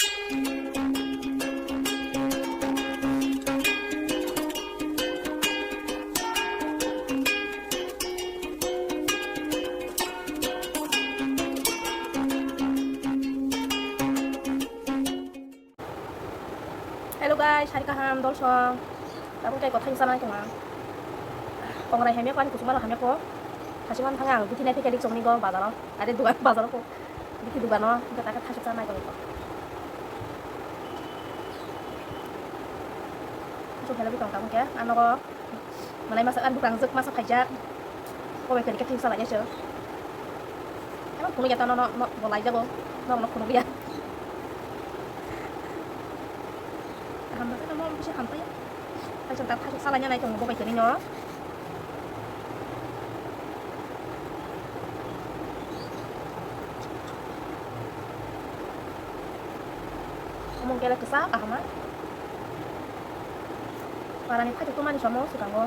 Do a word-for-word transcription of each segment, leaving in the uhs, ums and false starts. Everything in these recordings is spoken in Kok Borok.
Hello guys, sari kaham, dolsong. Tabuk tei kothai sana tongma. Kongrai hamya ko, ani kuchuma rok hamya ko. Hasiman thang ang, bithi nai phikhe lik chongni go bazaro. Are dugan bazaro ko. Bithi dugano, hingke taka thasuk sana tongko. Thasuk helai tong tabuk ke, ano go. Malai masa, ah, bukrang jwk masa phaijak. Bo bai kwrwi khe thik salai ya chwng. Emo phunuk ya ta no, no, no, bo lai jago. No, no phunuk ya. Kaham bwswk no, no, bisi ham pai ya. Thasuk ta, thasuk salai ya nai tongo bo bai kwrwi no. Omo hwnkhe le kwchak kaham a. Parani phaitwk tongmani somo swkango.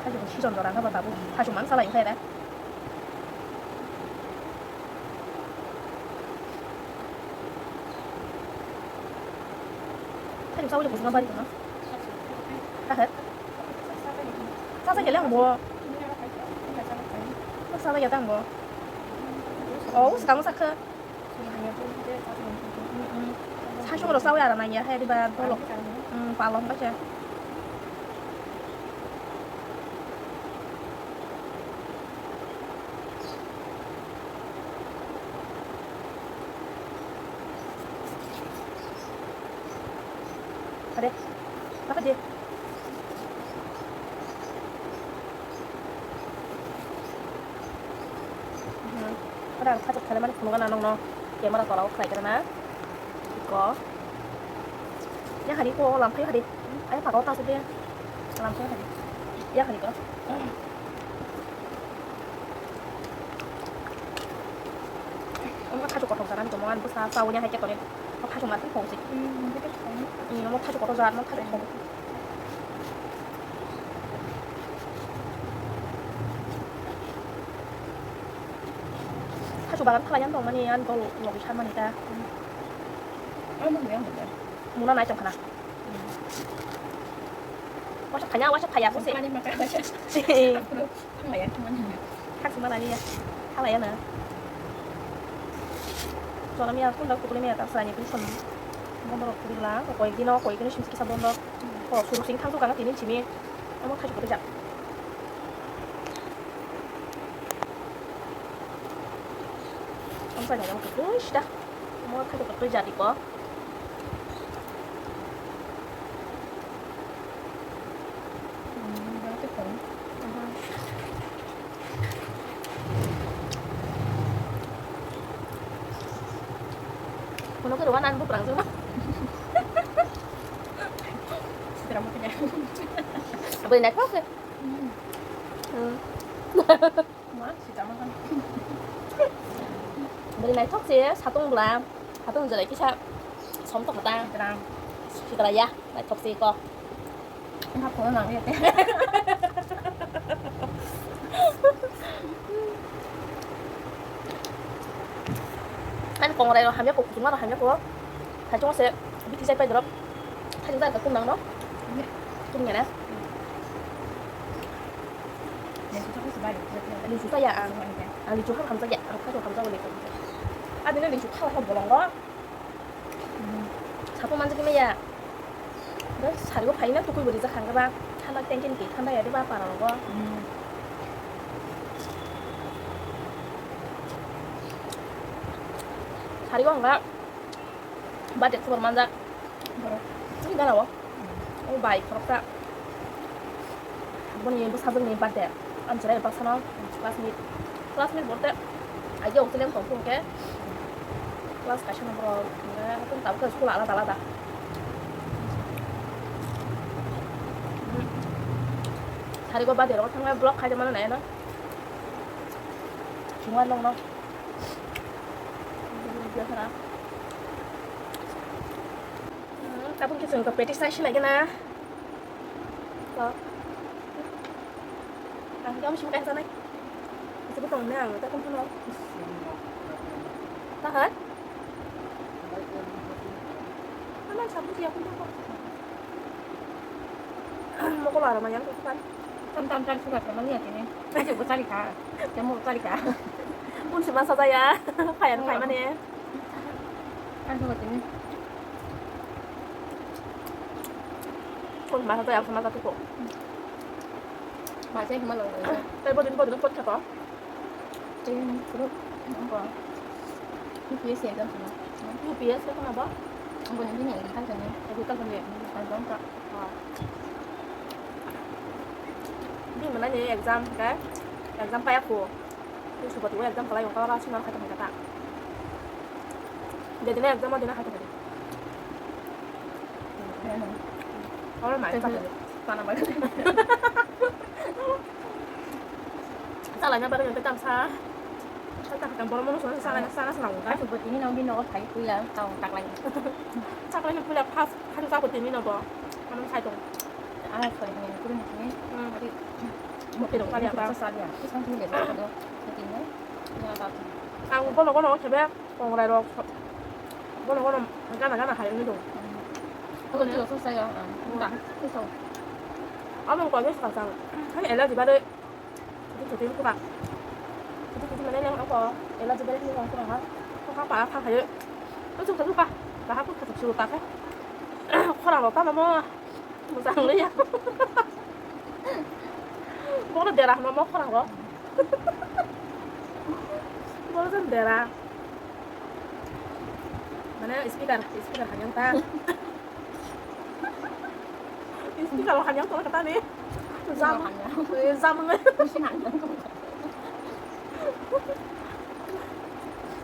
Thaichukni season jora wngkha ba tabuk. Thaichuk mang salai wngkha ere. Thaichuk sawi le kuchukma bari tongma. Kahe? Sasa kele ang bo. Sasa ya tang bo. Oh, swkang sakha. Sasung rok chawi aro nangya hai diba dolok. Palong kaisa. Ade. Apa je? Ora ang thajak thale mani phunukgana nokno camera tola o khlai kana. Iko. Ya hari ko lamphai hari. Ai pagao ta sute. Lamphai hari. Ya hari ko. Omo thajak kothok jaran tongmo ani bwsa chawi ya hai khe tonwi. Thajak na thang phok sik. Omo thajak kothok jaran thajak phok. Thajak bagan phalai yang tongmani ani dol logi sanmani ta. Muna nai tong khana. Wasa phanya wasa phaya ko se. Thang maya thang mani. Thang sima lani ya. Thala ya na. Jola miya kunda kutuli miya ta sani kuni son. Bondo rok kuri bla ko koi dino koi dino sim kisa bondo. Ko suru sing thang suka na tini simi. Omo thajak kuri jak. Omo thajak kuri jak iko. Kono khe rowan ani buprang jwk. Sitra mo khe. Abo ni naithok khe. Bwrwi naithok se satung bwla, satung jerai kisa som tong kha ta. Sitra. Sitra ya, naithok se ko. Wngkha phone nang ya te. Ani kongrai rok hamya ko, kuchukma rok hamya ko. Thaichung se bithi jai pai dorok. Thaichung jai kum nang no. Kum ya na. Lichu ta ya ang. Ang lichu ham hamjakya. Ang khaso hamjago lichu. Adino lichu khala kha bolongo. Sapo manjak khe maya. Sarigo phaina tukui bo rijak kha ba. Thanda tengkhe ni thanda ya de ba para rogo. Sarigo hwnga. Birthday khobor manjak. Borok. Chini gana o. O bai khoroksa. Boni bwsajwkni birthday. Amchwrai baksa no classmate. Classmate borte. Aige o chilem tong phung khe. Class kaisa no borok. Hwnga hatung tabuk khe school alada alada. Sarigo birthday rogo thangma vlog khaijak mano nai no. Chungwa nokno. Tabuk khe chwng to practice nai sinai gana. To. Ang kaya mo simo kaya sanai. Ito ko tong na ang ta kung kuno. Tahan. Ano sa buti ako na ko. Mo ko lara mayang ko kan. Tam tam tam sugar sama niya tini. Kasi ko sari ka. Kamu sari ka. Pun sima sa ya. Kayan kaya mane. Kan sugar tini. Pun masa sa ya sama sa ko. Masa ya sama lo. Tay bodin bodin ko chapa. Tei kuru, nangko U P S C exam sino. U P S C ko nabo? Ang ko nini nini kan kani. Agriculture ni. Kan jom ka. Di mana ni exam ka? Exam kaya ko. Ni subat ko exam kala yung kala sino kata kata. Jadi na exam ada na kata kata. Orang main kata. Sana banget. Salai na barang kita sa. Kita kita borok mano sa sa sa sa nang. Aku buat ini nang bino otai kuya tau tak lagi. Sa ko ni pula pas kan sa ko tini na bo. Ano sai to. Ah, sorry, ini kurang ini. Hmm. Tapi mau kira kali apa? Sa sa dia. Isang tu dia sa do. Ini. Ya tak. Ang bono bono chebe kongrai rok. Bono bono gana gana hai ni do. Aku ni so sa ya. Tak. So. Amo ko ni sa sa. Kan ela di bare. Chuti chuti wngkha ba. Chuti chuti mane leng ako ela jibere ni wngkha ha. Ko ha pa ha hayo. Ko chuka chuka. Ba ha ko chuka chuka ka. Khorang lo tamo mo. Mojang le ya. Bono dera hama mo khorang lo. Bono jan dera. Mane speaker, speaker hanyang ta. Speaker lo hanyang tong kata ni. Jam. Hanyang. Eh, jam ngai. Kusi hanyang tong.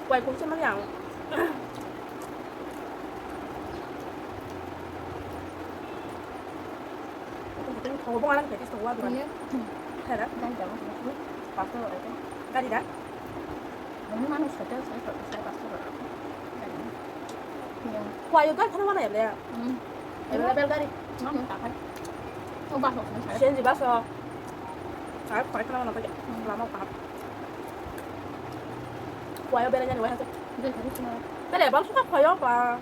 Kuai kusi mani ang. Tong tong tong bong alang tadi tong wa. Iya. Hera. Gari da. Gari da. Nang mano sate sate sate sate sate. Kuayo gari khana mana ya le? Hmm. Available gari. Mano takai. Oh, bus. C N G bus. Ai, kuayo khana mana pakai. Lama pa. Kuayo bela jani wai hatu. Bela bal suka kuayo pa.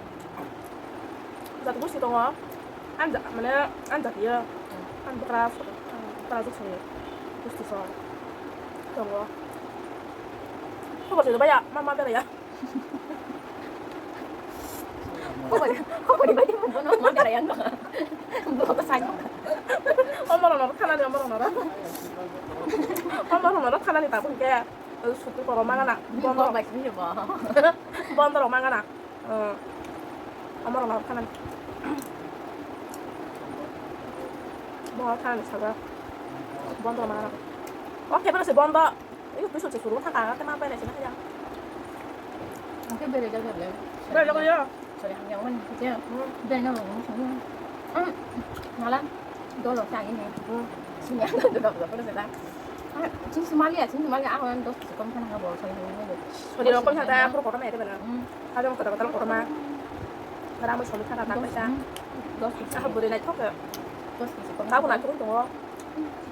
Jat busi tongo. Anja, mane, anja tiyo. An bukra, bukra juk sini. Busti song. Tongo. Khobor sini baya, mama bela ya. Khobor, khobor ni bagi mo bono ma bera yang dong. Bo ko sai. Omoro noro thanani, omoro noro. Omoro noro thanani tabuk ke. Sutu koro mangana. Bondo. Bondo mangana. Omoro noro thanani. Bo thanani saga. Bondo mangana. Oke, berarti bondo. Iyo, bisul se suru thaka, te ma bere sina ya. Oke, bere jaga le. Bere jaga ya. Sorry, hang yang man, ya. Hmm. Bere na mo sung. Hmm. Malam dolo sa ini. Hmm. Sini ada dolo dolo sa. Ah, chin sumali ya, chin sumali ah, orang dos se kom sana bo, sorry, hang yang. Sorry, lo kom sana, pura kotor na itu benar. Hmm. Ada kotor kotor kotor ma. Karena mau suami sana tak bisa. Dos se kom. Kamu nak turun tuh.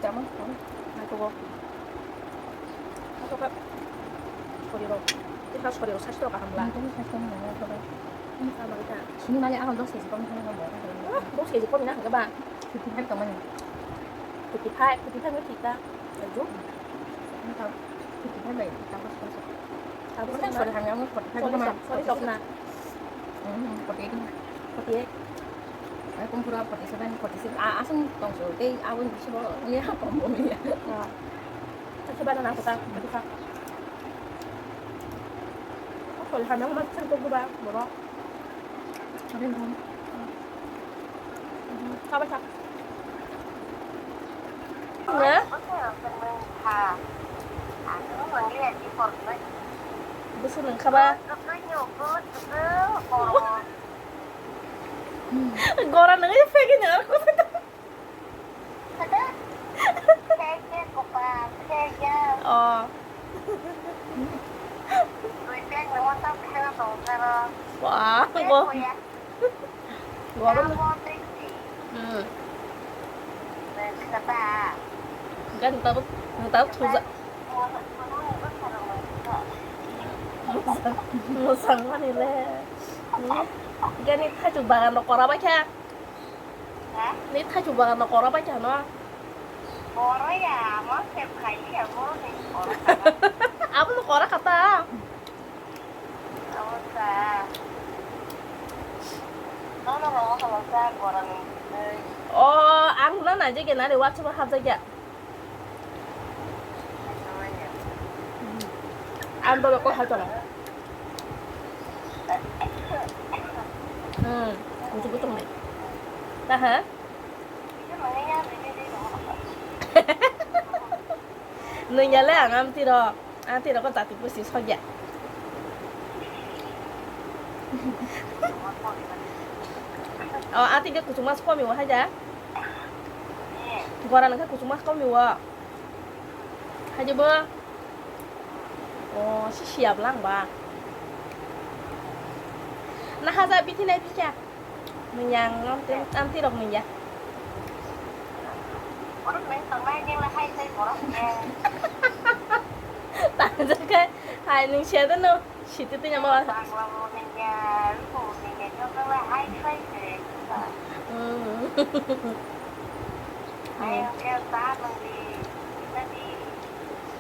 Chama, chama. Naithogo. Naithogo. Sorry rok. Tei ha sorry rok sasthro kaham bla. Naithogo sasthro kaham bla. Sini mali ahon dos kg kom thang thang bla. Ah, dos kg kom na hwnkhe ba. Fifty five tongmani. Fifty five, fifty five no thik ta. Ekdom. Fifty five bai thik ta bos bos. Tabuk sorry, sorry, hanya mo forty five sorry, ma. Sorry, sorry, na. Hmm, forty eight. Forty eight. Ai, kumpura forty seven, forty six. A, aswng tongso, tei aboni bisingo ya, kombo ya. Ah. Kisa bana na kota, kisa. Sorry, hanya mo sir ko ba, boro. Sorry, no. Sabar, sabar. Ne? Busu nung kaba. Gora nung ya pegi nung aku. Oh. Wah, gua. Gua apa? Hmm. Ang tabuk, ang tabuk thuja. Musang, musang mani le. Hmm? Gani thaichuk bagan rok kora bai kha. Ha? Ni thaichuk bagan rok kora bai kha no. Kora ya, mo se khai ya, mo se kora. Abo no kora kha ta. Abo sa. Nono rongo kha mo sa kora ni. O, ang na na je gena re WhatsApp hap ja. Ang dole ko hai tong. Hmm, kuchuk kuchuk nai. Taha? Nung ya le ang am tiro. Ang tiro ko jati pusi sogya. O, ati ke kuchuk mas komi wa haja. Gora nang ke kuchuk mas komi wa. Haji bo. O, si siap lang ba. Na haja bithi nai bikya. Nung yang am ti, am ti rok nung ya. Tang jakai, hai nung sia da no. Siti tu nyamar. Bangla mo nengya, ruko mo nengya, nyok nang la hai sai se. Hmm. Ayo, kaya sa nang di, kita di,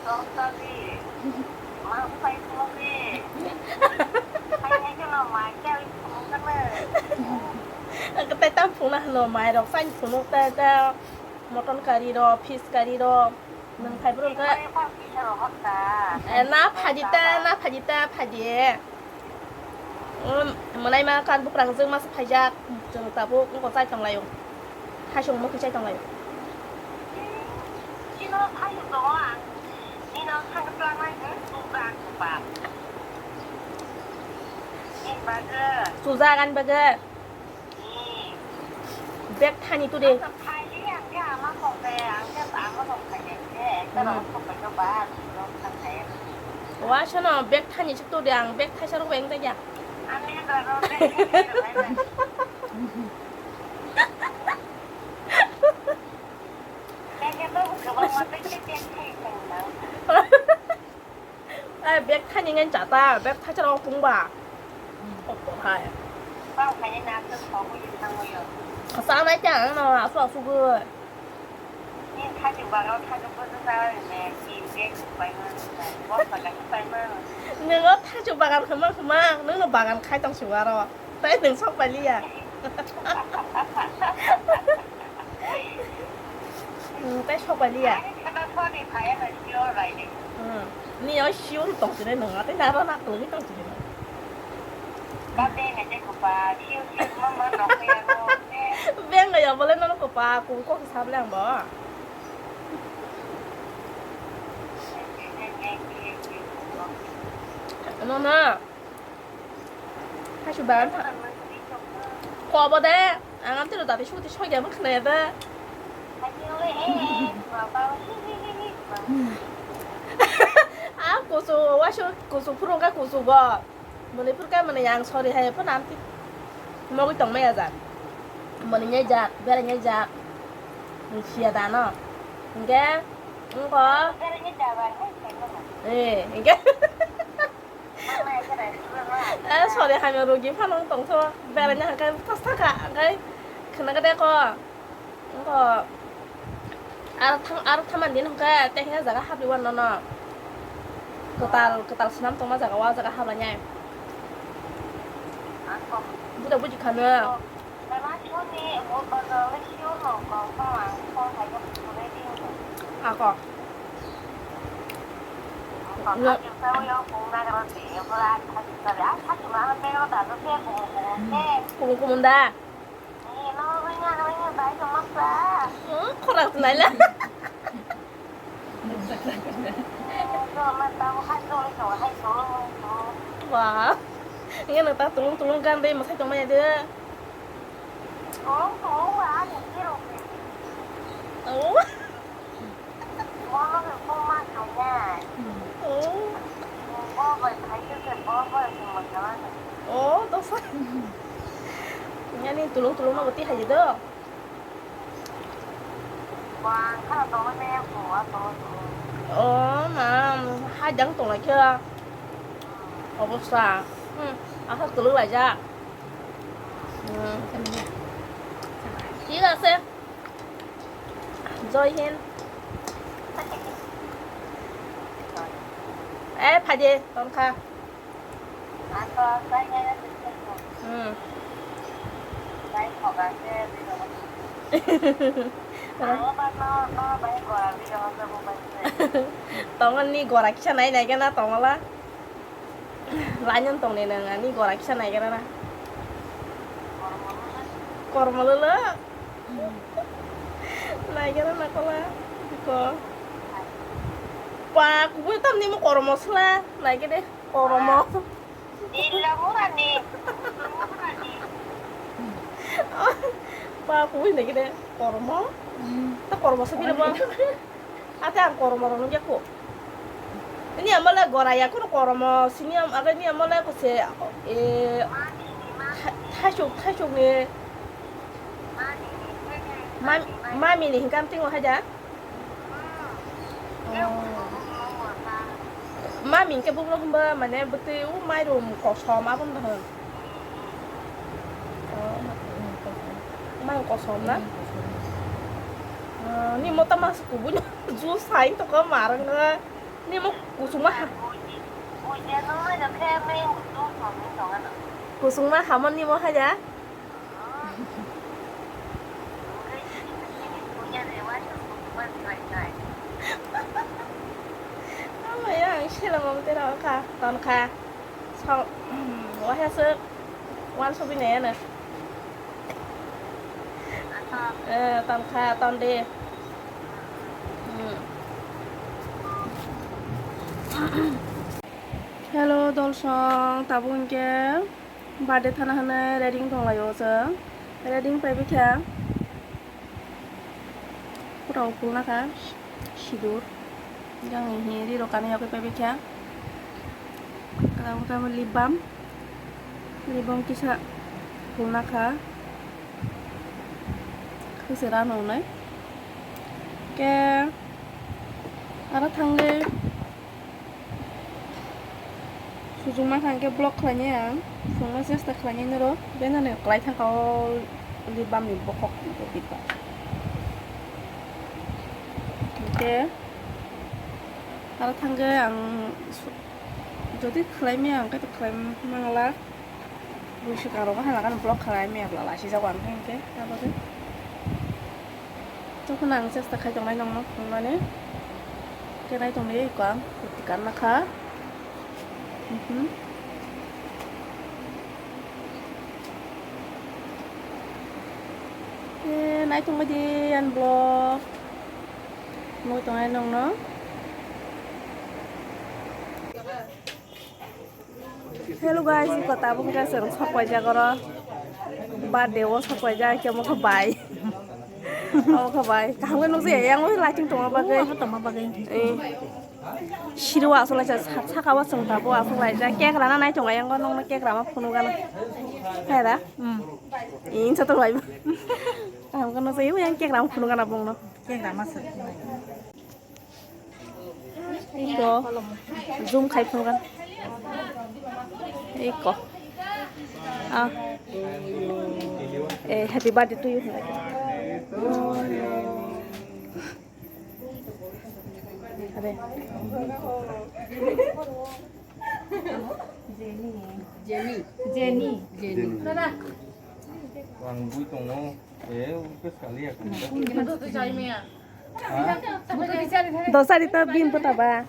dokta di, mau sai semua di. Hai, hai, kena makan, semua kena. Ang katai tam phunuk na hano, mai rok sai phunuk ta ta, mutton curry rok, fish curry rok. Nung phai bwrwng khe. Eh, na phaji ta, na phaji ta, phaji. Um, mwnai ma kan bukrang jwng masa phaijak, jwng tabuk wngkha chai tong laio. Haisung mokhe chai tong laio. Chino phaijak tongo ang. Nino thangkhe planai khe chujak khe ba. Ni bagwi. Chujak ani bagwi. Bag thani tu de. Wa sono bag thani chuk tu de, ang bag thaisa rok beng ta ya. Ai, bag thani ngan chata, bag thaisa rok pung ba. Kok kok hai. Bang thani na tu kok ko yun thang yo. Sa nai chang no, asu asu go. Ni thaju bang, thaju bo sa ne, ki bag pai ma, bo sa ka pai ma. Nungo thaju bagan hama hama, nungno bagan khai tong si waro. Tai nung sok pai liya. Hmm, tai sok pai liya. Ani khana thani phai na sure bai de. Hmm. Ni o sure tong sini nung, tai naro na tong ni tong sini nung. Ba beng aja ko ba, sure sure ma ma nok ya ko. Beng ya bole no ko ba, ko ko sab le ang ba. No na. Hasu bagan tha. Kobo de, ang am tiro dati suti soi de bwkhna de. A kusu, wasu kusu phuru ka kusu bo. Muni phuru ka muni yang sori hai phana am ti. Mogwi tong maya jak. Muni nyai jak, bera nyai jak. Sia dano. Hingke, engko. Eh, hingke. Eh, sorry, hamya rogi phano tongtho. Beraina hwnkhe thos thangkha, hwnkhe khwnakhe de ko. Engko aro thang, aro thaman din hwnkhe tei hwnka jaga habliwan nono. Kwtal, kwtal swnam tongma jaga o, a jaga hablainai. Buda buji khano. Ako. Kumun kumun da. Hmm, khorang naila. Wah. Ini nang ta tulung tulung kan deh, masai tong maya deh. Oh. Oh, dosa. Ini tulung tulung mau beti aja deh. O ma, hajang tonglai khe. Obosta. Hmm, asa kwlwk laijak. Hmm. Thik ase. Jai Hind. Eh, phaidi, tongkha. Hmm. Tongo ni gora kisa nai nai gana tongala. Lainyan tong ni nang ani gora kisa nai gana na. Kormo lolo. Nai gana na kola. Ko. Pa kubui tam ni mo kormo sla. Nai gede. Kormo. Illa murani. Pa, kuwi nai kide kormo. Hmm. Ta kormo se bile bo. Ate ang kormo rong ya ko. Ini amala gora ya ko kormo. Sini am aga ini amala ko se, eh, tha-, thasuk, thasuk ni. Mam-, mami ni hingkam tingo haja. Mami hingke bukno hwnba mane bwtwi o mairum kosom aboni bahai. Mairum kosom na? Ni mo tama kubui no ju sai to ko marang na. Ni mo kusuma ha. Kusuma hamon ni mo haja. Ama ya ang selam om tera ka ton ka. So, wahya se wan sobi ne na. Eh, ton ka ton de. Hmm. Hello, dolsong, tabuk hingke. Birthday thana hwnwi ready wng tonglaio chwng. Ready wng paibaikha. Pura o phulnakha sidur. Yang hi ri rok kanwi yokwi paibaikha. Kwtal wngkha lip balm. Lip balm kisa phulnakha. Kisa rano wngnai. Khe aro thangwi. Sujung ma kha hwnkhe vlog khlainai ang, phunukna chesta khlainai norok, beno ni kwlai thangkha o lip balm ni bokhok tongkha. Hwnkhe aro thangkhe ang su-, jodi khlai maya hwnkhe to khlai mangla. Buisukang rogo hana gana vlog khlai maya bwla lasi jago ang khe hwnkhe tabagwi. Tokon ang chesta khai tongnai nongno phunuknani. Khe nai tongdi eko ang kurti kanna kha. Mhm. Khe nai tongbaidi ani vlog. Nugwi tongnai nongno. Hello guys, iko tabuk khe chwng sok paijak oro. Birthday o sok paijak khe omo khe bai. Omo khe bai. Kaham khe nukjaya yang o lighting tongma bagwi. Omo tongma bagwi. Eh. Siro aswk laijak sa-, saka o chwng tabuk aswk laijak. Cake rana nai tongo yang o nongno cake rama phunukgana. Hai da? Hmm. Insa tong bai. Kaham khe nukjaya yang cake rama phunukgana bongno. Cake rama se. Iko zoom khai phunukgana. Iko. Ah. Eh, happy birthday to you. Are. Jenny. Jenny. Jenny. Jenny. Ang bui tongo. Eh, uke sali ya. Dosari ta bin pota ba.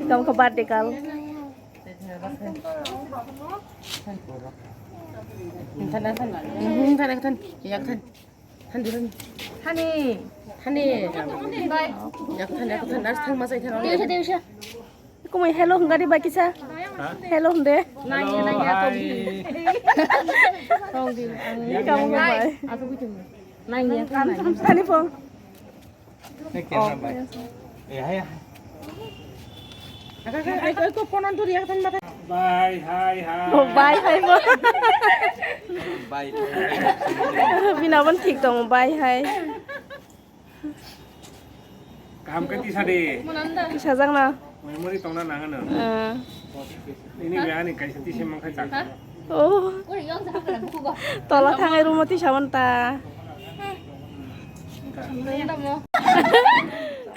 Tong ko birthday kal. Than, than, than. Yak than. Than, than. Hani. Hani. Yak than, yak than. Ars thang ma sai than. Kumui hello hwnga di ba kisa. Ha? Hello hwnde. Hello, hi. Tong di. Kamu bai. Aku gitu. Nang ya kan. Ani phone. Ni camera bai. Eh, hai. Bai hai hai. Oh, bai hai bo. Bai. Bini aboni thik tongo, bai hai. Kaham khe tisa di. Tisa jak na. Memory tongna nang ano. Eh. Ini be ani kaisa tisa mang khai jak. Oh. Tola thangai room o tisa man ta.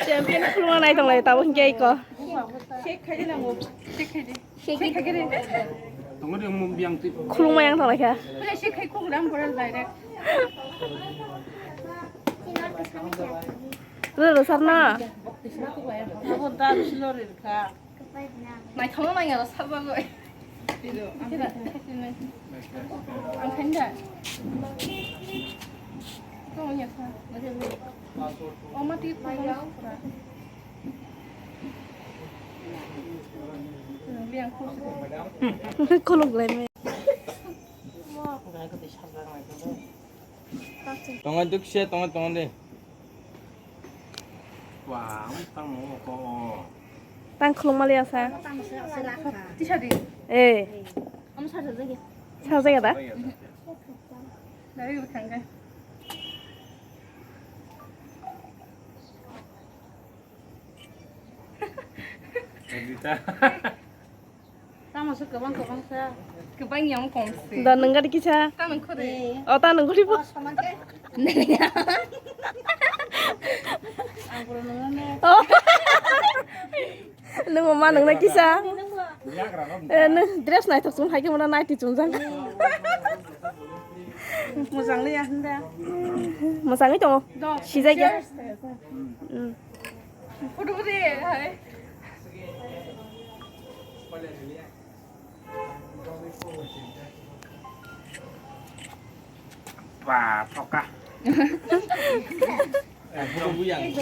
Champion khuluma nai tong lai tabuk hingke iko. Shake khai di nango. Shake khai di. Khulumma yang thalai kha. Rw rw sarna. Naithoma nang ya sarna goi. Ang khainda. Tong ya sa. Oma ti. Khuluk lai me. Tongo dukse, tongo, tongo de. Wah, ang tang mo ko. Tang khuluk mali asa. Tisa di. Eh. Am sa sa jagi. Sa jagi da? Dari thangga. Edita. Tamo se kwbang kwbang sa. Kwbang yang kong se. Da nang gari kisa. Ta nang khore. O ta nang gari bo. Oh. Nung ma nung na kisa. Eh, nung dress nai tok sung hai ke mana nai ti chung jang. Mojang le ya hunda. Mojang le tongo. Sijai ya. Cheers. Hmm. Photo photo ye, hai. Ba, thoka. Eh, photo buyang.